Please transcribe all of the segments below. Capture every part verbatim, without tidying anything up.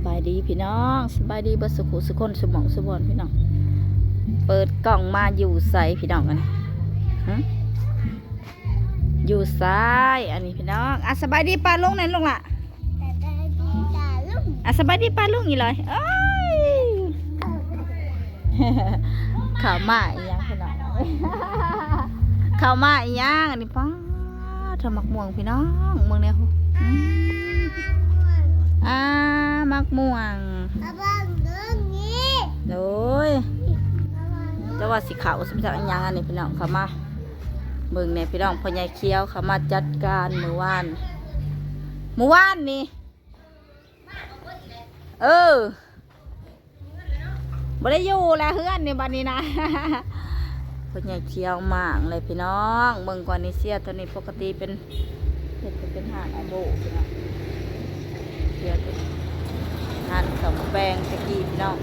สบายดีพี่น้อง สบายดีเบิดสุขุสุคน สุหม่องสุบอนพี่น้อง เปิดกล้องมาอยู่ไสพี่น้องกันหึอยู่ไสอันนี้พี่น้อง อ่ะ สบายดีป้าลุงนั่นลูกละ แต่ได้ดีตาลุง อ่ะ สบายดีป้าลุงอีหลอยเอ้ย ข้าวมาอีหยังพี่น้อง ข้าวมาอีหยังอันนี้ป้าทำหมากม่วงพี่น้องเมืองเนี่ยอืมอ่าหมากม่วง ระวังเรื่องนี้ โดยแต่ว่าสิเขาสมจักอีหยังอันนี้พี่น้องข้าวมาเบิ่งเนี่ยพี่น้องพ่อใหญ่เขียวข้าวมาจัดการมื้อวานมื้อวานนี่ เออบ่ได้อยู่แล้วเฮือนนี่บัดนี้นะ พ่อใหญ่เขียวมากเลยพี่น้องเมืองกว่านี้เสียตัวนี้ปกติเป็นเฮ็ดเป็นห้างอาโบพี่น้องเสียตัวนี้ห้างสองแปลงตะกี้พี่น้อง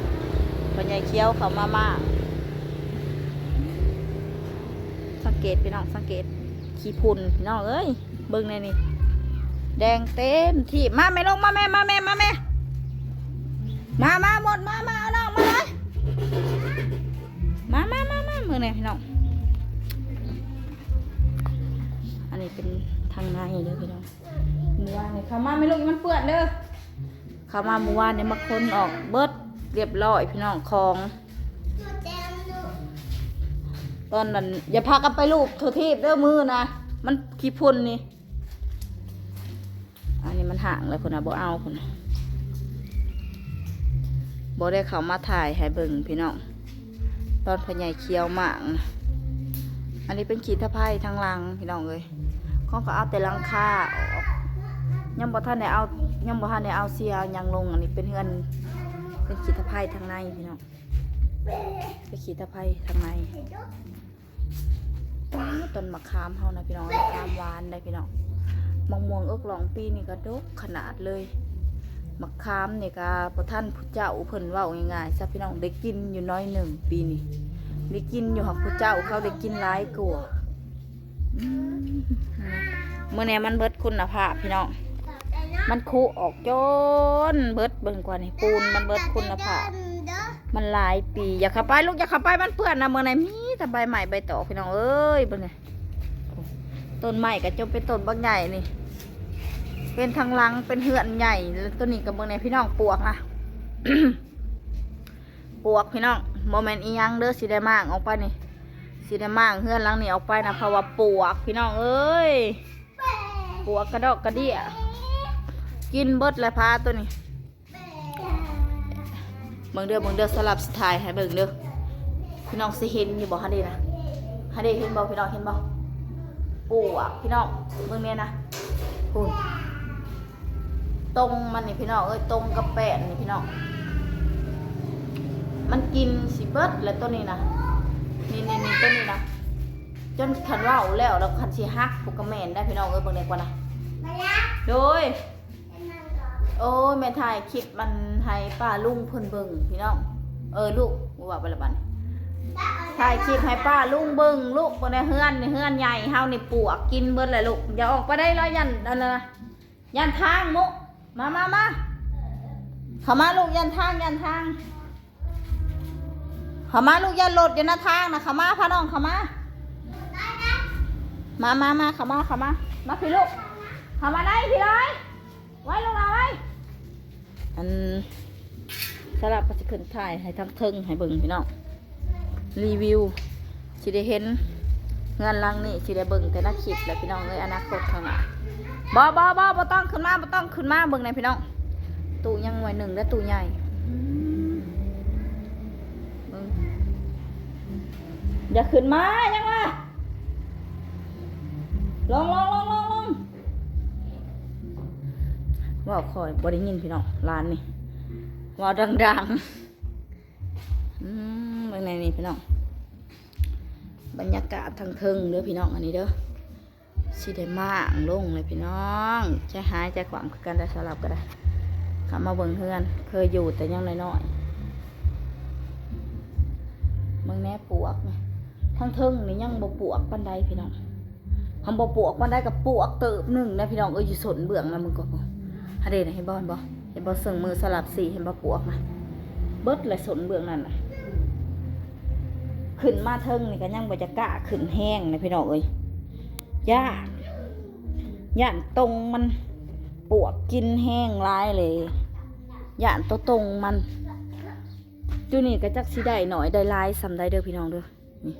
พ่อใหญ่เขียวเขามามากสังเกตพี่น้องสังเกตขี้ฝุ่นพี่น้องเอ้ย เบิ่งแน่นี่ แดงเต็มที่ มาแม่ลงมาแม่มาแม่มาแม่ มามาหมดมามาเอาน้องมาเลย มามามามาเบิ่งแน่พี่น้อง อันนี้เป็นทางในเด้อพี่น้องเมื่อวานนี่เข้ามาไม่ลงมันเปื้อนเด้อเข้ามาเมื่อวานนี่มาค้นออกเบิดเรียบร้อยพี่น้องของ ตัวแจมลูก ตอนนั้นอย่าพากันไปลูบโททีบเด้อมือนะมันขี้ฝุ่นนี่ อันนี้มันห่างเลยคุณนะบ่เอาคุณนะบ่ได้เขามาถ่ายให้เบิ่งพี่น้อง ตอนพ่อใหญ่เขียวมากนะอันนี้เป็นขีดตะไคร้ทางหลังพี่น้องเอ้ยเขาก็เอาแต่หลังคาออกยังบ่ทันได้เอายังบ่ทันได้เอาเสียยังลง อันนี้เป็นเฮือนเป็นขีดตะไคร้ทางในพี่น้องเป็นขีดตะไคร้ทางใน อ้าต้นมะขามเฮานะพี่น้องมะขามหวานได้พี่น้องมะม่วงเอิกหลองปีนี่ก็ดกขนาดเลยมะขามนี่ก็ประท่านผู้เจ้าเพิ่นเว้าง่ายๆซะพี่น้องได้กินอยู่น้อยหนึ่งปีนี่ได้กินอยู่หากผู้เจ้าเขาได้กินหลายกว่าอืมมื้อนี้มันเบิดคุณภาพพี่น้องมันคุออกจนเบิดเบิ่งกว่านี่ปูนมันเบิดคุณภาพ มันหลายปีอย่าเข้าไปลูกอย่าเข้าไปมันเปื้อนนะเมืองไหนมีแต่ใบไม้ใบตอกพี่น้องเอ้ยเบิ่งนี่ต้นไม้ก็จนเป็นต้นบักใหญ่นี่ เป็นทางหลังเป็นเฮือนใหญ่แล้วต้นนี้กับเมืองไหนพี่น้องปวกนะ ปวกพี่น้องบ่แม่นอีหยังเด้อสิได้มางออกไปนี่สิได้มางเฮือนหลังนี้ออกไปนะเพราะว่าปวกพี่น้องเอ้ยปวกกระดอกกระเดี้ยกินเบิดเลยพาตัวนี้ เบิ่งเด้อเบิ่งเด้อสลับสไตล์ให้เบิ่งเด้อพี่น้องสิเห็นอยู่บ่ฮะเด้นะฮะเด้เห็นบ่พี่น้องเห็นบ่ปวกพี่น้องเบิ่งเนี่ยนะคุณตรงมันนี่พี่น้องเอ้ยตรงกับแป้นนี่พี่น้องมันกินสิเบิดแล้วตัวนี้นะนี่นี่นี่ตัวนี้นะจนคันเว้าแล้วแล้วคันสิหักผูกกระแมนได้พี่น้องเอ้ยเบิ่งในกว่านะโดย โอ้ยแม่ถ่ายคลิปมันให้ป้าลุงเพิ่นเบิ่งพี่น้อง เออลูกบ่ว่าไปละบัดนี้ถ่ายคลิปให้ป้าลุงเบิ่งลูกบ่ได้เฮือนนี่เฮือนใหญ่เฮานี่ปวกกินเบิดเลยลูกอย่าออกไปได้แล้วยันอันนั้นนะยันทางมุมามามาเข้ามาลูกยันทางยันทางเข้ามาลูกยันรถอยู่หน้าทางนะเข้ามาพาน้องเข้ามามามามาเข้ามาเข้ามามาพี่ลูกเข้ามาได้พี่เลย ไว้ลงมาไว้ อันสลับก็สิขึ้นถ่ายให้ทั้งเทิงให้เบิ่งพี่น้องรีวิวสิได้เห็นเงินหลังนี้สิได้เบิ่งแต่หน้าคลิปแหละพี่น้องเอ้ยอนาคตข้างหน้าบ่บ่บ่บ่ต้องขึ้นมาบ่ต้องขึ้นมาเบิ่งในพี่น้องตู้ยังหน่วยหนึ่งและตู้ใหญ่อืมเบิ่งอย่าขึ้นมายังวะลงลงลงลงลง เว้าค่อยบ่ได้ยินพี่น้องหลานนี่เว้าดังๆอืมเบิ่งในนี่พี่น้องบรรยากาศทางเทิงเด้อพี่น้องอันนี้เด้อสิได้มาอ่างลงเลยพี่น้องใจหายใจความคือกันได้สลับก็ได้เข้ามาเบิ่งเฮือนเคยอยู่แต่ยังน้อยๆเบิ่งแน่ปวกนี่ทางเทิงนี่ยังบ่ปวกปานใดพี่น้อง ทำบ่ปวกมันได้กับปวกเติบหนึ่งนะพี่น้องเอ้ยอยู่สนเบื้องนะมึงก็พอฮะเดนะเห็นบ่เห็นบ่ เห็นบ่ เซิ่งมือสลับสี เห็นบ่ ปวกนะ เบิดเลย สนเบื้องนั่นน่ะ ขึ้นมาเทิงนี่ก็ยังบ่จะกล้าขึ้นแฮงนะพี่น้องเอ้ย ย่าน ย่านตงมัน ปวกกินแฮงหลายเลย ย่านตัวตงมัน อยู่นี่ก็จักสิได้หน่อยได้หลายส่ำใดเด้อพี่น้องเด้อ นี่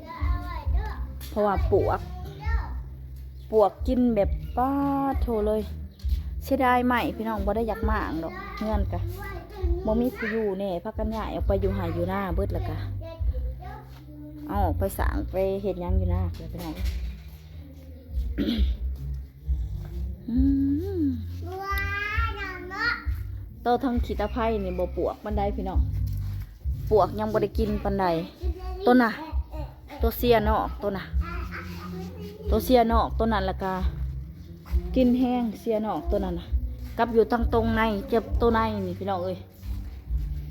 เพราะว่าปวก ปวกกินแบบป๊าดโถเลย เสียดายไม้พี่น้อง บ่ได้อยากมางดอก เฮือนกะบ่มีผู้อยู่แน่ พากันย้ายออกไปอยู่ไฮ่อยู่นาเบิดแล้วกะ เอาออกไปสร้างไปเฮ็ดหยังอยู่นาเด้อพี่น้อง อืม โตทั้งขี้ตะไคร้นี่บ่ปวกปานใดพี่น้อง ปวกยังบ่ได้กินปานใด ตัวน่ะ ตัวเสียนอกตัวน่ะ ตัวเสียนอกตัวนั้นล่ะกะ กินแฮงเสียนอกตัวนั้นน่ะ กับอยู่ทางตรงในเจ็บตัวในนี่พี่น้องเอ้ย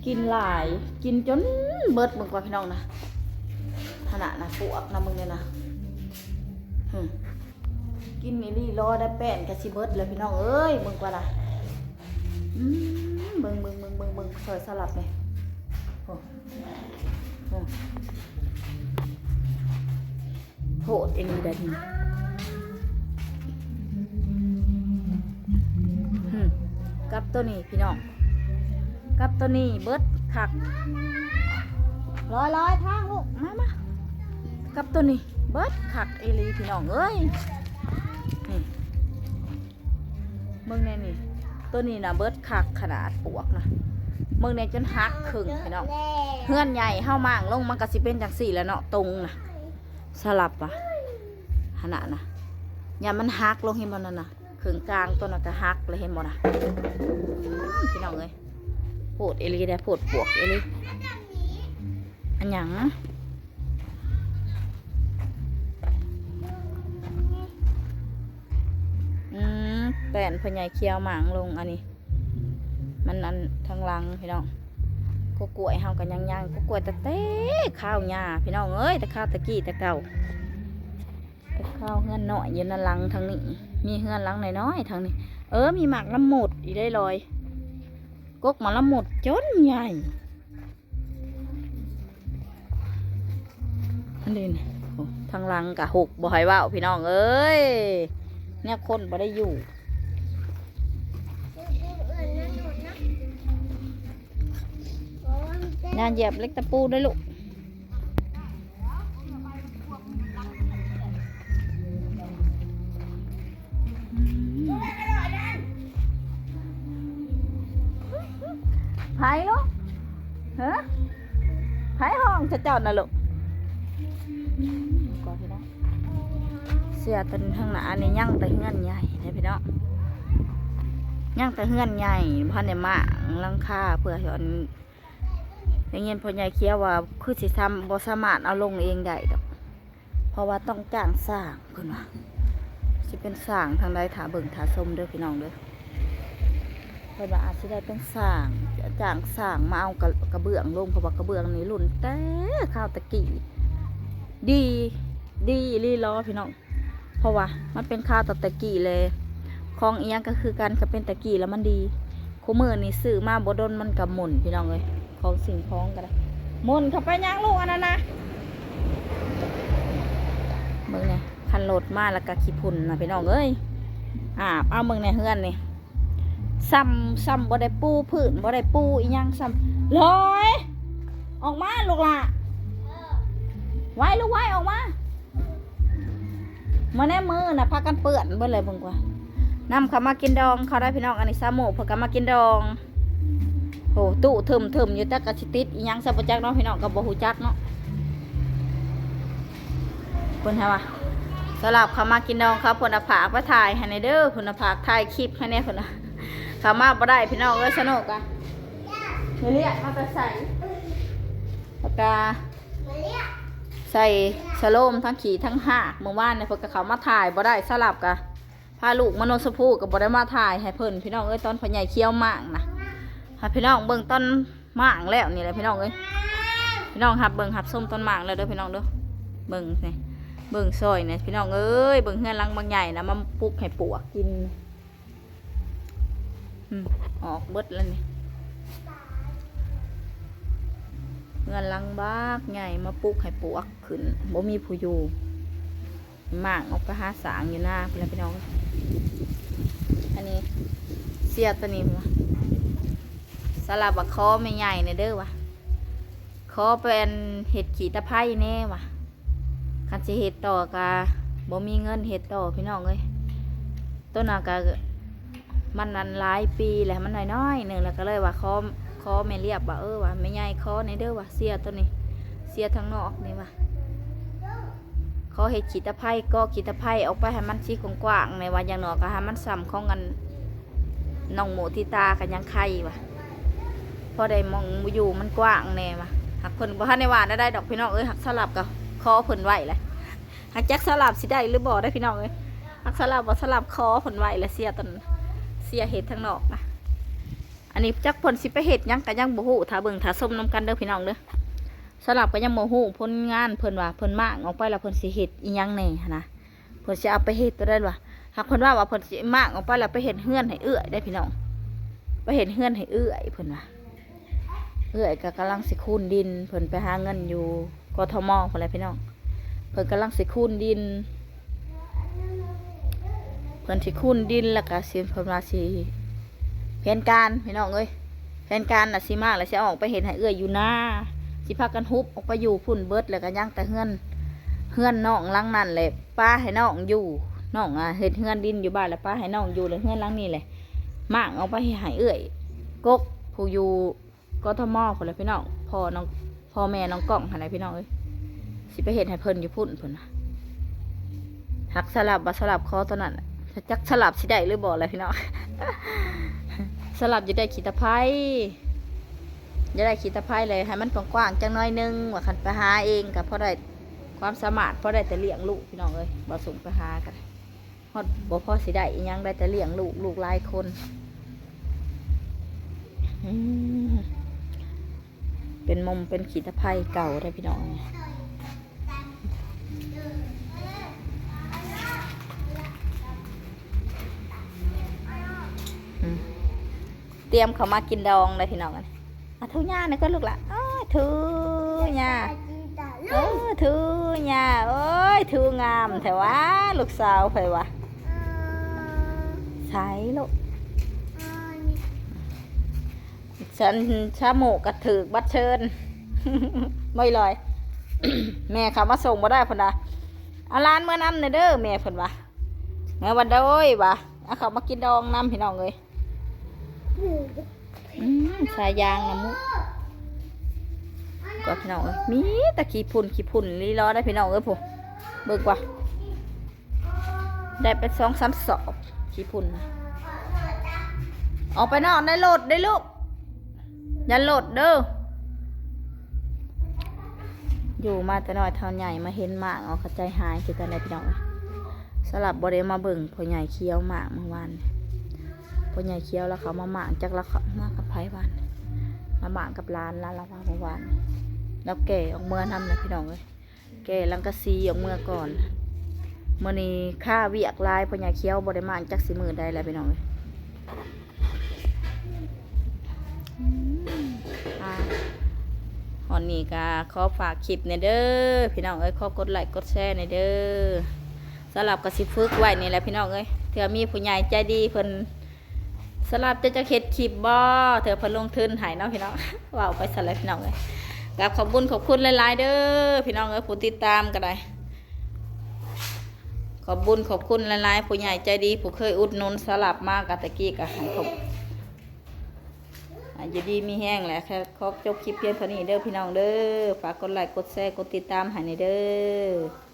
กินหลาย กินจนเบิด เบิ่งก่อนพี่น้องนะ ขนาดนะ ปวกนะมึงเนี่ยนะ หึ กินอีหลีรอได้แป้นกะสิเบิดแล้วพี่น้องเอ้ย เบิ่งก่อนนะ อืม เบิ่ง เบิ่ง เบิ่ง เบิ่ง เบิ่ง ซอยสลัดนี่ โอ้ โอ้ โพดอีหลีได้นี่ หึ กับตัวนี้พี่น้อง กับตัวนี้เบิดคัก ลอยๆ ทางลูก มา มา กับตัวนี้เบิดคักอีหลีพี่น้องเอ้ย นี่ เบิ่งแน่นี่ ตัวนี้นะเบิดคักขนาดปวกนะ เบิ่งแน่จนหักครึ่งพี่น้อง เฮือนใหญ่เฮาม้างลงมันก็สิเป็นจังซี่แหละเนาะ ตงนะ สลับว่ะ ขนาดนะ ย่านมันหักลง เห็นบ่นั่นนะ ครึ่งกลางตัวนั้นก็หักเลย เห็นบ่นะ อืม พี่น้องเอ้ย โพดอีหลีได้ โพดปวกอีหลี อันหยัง อืม แป้นพ่อใหญ่เขียวหมางลงอันนี้ มันอันทางหลังพี่น้อง กกล้วยเฮาก็ยังๆ กกล้วยแต่แต่ข้าวหญ้าพี่น้องเอ้ย แต่ข้าวตะกี้แต่เก่า แต่ข้าวเฮือนน้อยอยู่นั่นหลังทางนี้ มีเฮือนหลังน้อยๆ ทางนี้ เออ มีหมากละมุดอีกได้ลอย กกหมากละมุดจนใหญ่ อันนี้นะ โอ้ ทางหลังกะหกบ่ให้เว้าพี่น้องเอ้ย เนี่ยคนบ่ได้อยู่ งานเหยียบเหล็กตะปูด้วยลูก ไผลูก ฮะ ไผห้องเจ้าเจ้าน่ะลูก อืม ก่อนพี่น้อง เสียต้นทางหน้าอันนี้ยังแต่เฮือนใหญ่นะพี่น้อง ยังแต่เฮือนใหญ่ บ่ทันได้มางหลังคา เพื่อให้อัน ได้ยินพ่อใหญ่เขียวว่า คือสิซ้ำ บ่สามารถเอาลงเองได้ดอก เพราะว่าต้องจ้างสร้างเพิ่นว่า สิเป็นสร้างทางใด ถ้าเบิ่งถ้าชมเด้อพี่น้องเด้อ เพิ่นว่าอาจสิได้เป็นสร้าง จ้างสร้างมาเอากระ กระเบื้องลง เพราะว่ากระเบื้องนี่รุ่นแต่คราวตะกี้ ดี ดีอีหลีลอพี่น้อง เพราะว่ามันเป็นคราวตะกี้เลย ของอีหยังก็คือกัน ก็เป็นตะกี้แล้วมันดี คู่มื้อนี่ซื้อมาบ่ดนมันก็หม่นพี่น้องเอ้ย ของสิ่งของก็ได้ หม่นเข้าไปยังลูกอันนั้นนะ เบิ่งนี่ คันรถมาแล้วก็ขี้ฝุ่นนะพี่น้องเอ้ย อาบเอา เบิ่งในเฮือนนี่ ซ้ำ ซ้ำบ่ได้ปูพื้น บ่ได้ปูอีหยังซ้ำ ลอย ออกมาลูกหล่ะ ไว้ลูกไว้ ออกมา มาแน่มือนะ พากันเปื้อนเบิดเลยเบิ่งกว่า นำเขามากินดองเขาได้พี่น้อง อันนี้สามหมู่เพิ่นก็มากินดอง โอ้ ตู้เทิมๆ อยู่ แต่ก็สิติดอีหยังซะบ่จักเนาะพี่น้อง ก็บ่ฮู้จักเนาะ เพิ่นให้ว่า สลับเขามากินดองเขา เพิ่นเอาฝากไปถ่ายให้แหน่เด้อ เพิ่นเอาฝากถ่ายคลิปให้แหน่ เพิ่นน่ะ เขามาบ่ได้พี่น้องเอ้ย สนุกอะ เรียกมาแต่ใส่ ปากกา ใส่สโลมทั้งขี่ทั้งหาก มื้อวานนี่เพิ่นก็เข้ามาถ่ายบ่ได้ สลับกะ พาลูกมานอนสะพูก็บ่ได้มาถ่ายให้เพิ่นพี่น้องเอ้ย ตอนพ่อใหญ่เคี้ยวหมากนะ ให้พี่น้องเบิ่งตอนหมากแล้วนี่แหละพี่น้องเอ้ย พี่น้องรับเบิ่งรับชมตอนหมากแล้วเด้อพี่น้องเด้อ เบิ่งนี่ เบิ่งซอยนี่พี่น้องเอ้ย เบิ่งเฮือนหลังบักใหญ่นะ มาปลุกให้ปวกกิน อืม ออกเบิดแล้วนี่ เฮือนหลังบักใหญ่มาปลุกให้ปวกขึ้น บ่มีผู้อยู่ หมากออกไปหาสางอยู่นาพุ้นแหละพี่น้อง อันนี้เสียตัวนี้ว่ะ สลับว่าขอแม่ใหญ่แหน่เด้อว่ะ ขอไปอันเฮ็ดขี้ตะไคร้แหน่ว่ะ คันสิเฮ็ดต่อก็บ่มีเงินเฮ็ดต่อพี่น้องเอ้ย ต้นน่ะก็มันอันหลายปีแล้ว มันน้อยๆหนึ่ง แล้วก็เลยว่าขอ ขอแม่เรียบว่า เออ ว่าแม่ใหญ่ขอแหน่เด้อว่ะ เสียตัวนี้ เสียทางนอกนี่ว่ะ ขอเฮ็ดขี้ตะไคร้ ก็ขี้ตะไคร้ออกไปให้มันสิกว้างๆแหน่ว่า อย่างน้อยก็ให้มันส่ำของอันน้องโมทิตาก็ยังไคว่ะ พอได้หม่องอยู่มันกว้างแหน่ว่ะ หากเพิ่นบ่ทันได้ว่าได้ดอกพี่น้องเอ้ย หากสลับก็ขอเพิ่นไว้แหละ หากจักสลับสิได้หรือบ่ได้พี่น้องเอ้ย หากสลับบ่สลับขอเพิ่นไว้แหละ เสียตอน เสียเฮ็ดทางนอกนะ อันนี้จักเพิ่นสิไปเฮ็ดหยังก็ยังบ่ฮู้ ถ้าเบิ่งถ้าชมนำกันเด้อพี่น้องเด้อ สลับก็ยังบ่ฮู้ผลงานเพิ่นว่าเพิ่นหมากออกไปแล้วเพิ่นสิเฮ็ดอีหยังแหน่หั้นนะ เพิ่นสิเอาไปเฮ็ดตัวใดวะ หากเพิ่นว่าว่าเพิ่นสิหมากออกไปแล้วไปเฮ็ดเฮือนให้เอื้อยได้พี่น้อง ไปเฮ็ดเฮือนให้เอื้อยเพิ่นว่า เอื้อยก็กำลังสิคูนดิน เพิ่นไปหาเงินอยู่ กทม พุ้นแหละพี่น้อง เพิ่นกำลังสิคูนดิน เพิ่นสิคูนดินแล้วก็สิ เพิ่นว่าสิ แผนการพี่น้องเอ้ย แผนการน่ะสิมาแล้วสิเอาออกไปเฮ็ดให้เอื้อยอยู่นา สิพากันฮุบออกไปอยู่พุ้นเบิด แล้วก็ยังแต่เฮือน เฮือนน้องหลังนั้นแหละ ปะให้น้องอยู่ น้องอ่ะเฮ็ดเฮือนดินอยู่บ้านแล้วปะให้น้องอยู่ แล้วเฮือนหลังนี้แหละ หมากออกไปให้เอื้อยกก ผู้อยู่กทม พุ้นแหละพี่น้อง พ่อน้อง พ่อแม่น้องก้องหั้นแหละพี่น้องเอ้ย สิไปเฮ็ดให้เพิ่นอยู่พุ้นพุ้นนะ หากสลับบ่สลับขอตัวนั้นน่ะ จักสลับสิได้หรือบ่แหละพี่น้อง สลับอยู่ได้ขี้ตะไคร้ จะได้ขี้ตะไคร้เลยให้มันกว้างๆจังน้อยหนึ่ง ว่าคันไปหาเองก็พอได้ความสามารถ พอได้แต่เลี้ยงลูกพี่น้องเอ้ย บ่ส่งไปหากัน ฮอดบ่พอสิได้อีหยัง ได้แต่เลี้ยงลูก ลูกหลายคน อืม เป็นมมเป็นขี้ตะไคร้เก่าได้พี่น้อง อืม เตรียมเขามากินดองเลยพี่น้อง อ่ะ ถูย่าหน่อยก็ลูกละ โอ้ย ถูย่า เออ ถูย่า โอ้ย ถูงามแท้วะ ลูกสาวไผวะ ใสลูก ฉันชาหมูกระถืกบัตรเชิญ ไม่ลอย แม่เขามาส่งบ่ได้พุ้นนะ เอาหลานเมือนำหน่อยเด้อ แม่เพิ่นว่า แม่วันโดยว่า เอาเขามากินดองนำพี่น้องเอ้ย อืม สายยางนะมุ ก็พี่น้องเอ้ย มีแต่ขี้ฝุ่น ขี้ฝุ่นลีลอได้พี่น้องเอ้ย ผู้ เบิ่งกว่า ได้เป็นสองสามสอบ ขี้ฝุ่นนะ ออกไปนอนในรถได้ลูก อย่าหลดเด้อ อยู่มาแต่น้อยเท่าใหญ่มาเห็นหมากออกกระจายหายคือกันได้พี่น้อง สลับบ่ได้มาเบิ่งพ่อใหญ่เขียวหมากเมื่อวาน พ่อใหญ่เขียวแล้วเขามาหมากจักแล้วเขามากับไผวาน มาหมากกับหลานแล้วเราว่าเมื่อวาน แล้วแก่ออกเมือนำนะพี่น้องเอ้ย แก่หลังกะซีออกเมือก่อน มื้อนี้ค่าเวียกหลายพ่อใหญ่เขียวบ่ได้หมากจักสิมื้อใดแล้วพี่น้องเอ้ย อืม อ่า ฮอดนี้ก็ขอฝากคลิปแหน่เด้อพี่น้องเอ้ย ขอกดไลค์กดแชร์แหน่เด้อ สลับก็สิฝึกไว้นี่แหละพี่น้องเอ้ย เทื่อมีผู้ใหญ่ใจดีเพิ่น สลับจะจะเฮ็ดคลิปบ่ เทื่อเพิ่นลงทุนให้เนาะพี่น้อง เว้าไปซะแล้วพี่น้องเอ้ย กราบขอบบุญขอบคุณหลายๆเด้อพี่น้องเอ้ย ผู้ติดตามก็ได้ ขอบบุญขอบคุณหลายๆ ผู้ใหญ่ใจดี ผู้เคยอุดหนุนสลับมาก็ตะกี้ก็ให้ขอบ อ่ะ อยู่ดีมีแฮงแหละ แค่ขอจบคลิปเพียงเท่านี้เด้อพี่น้องเด้อ ฝากกดไลค์กดแชร์กดติดตามให้แหน่เด้อ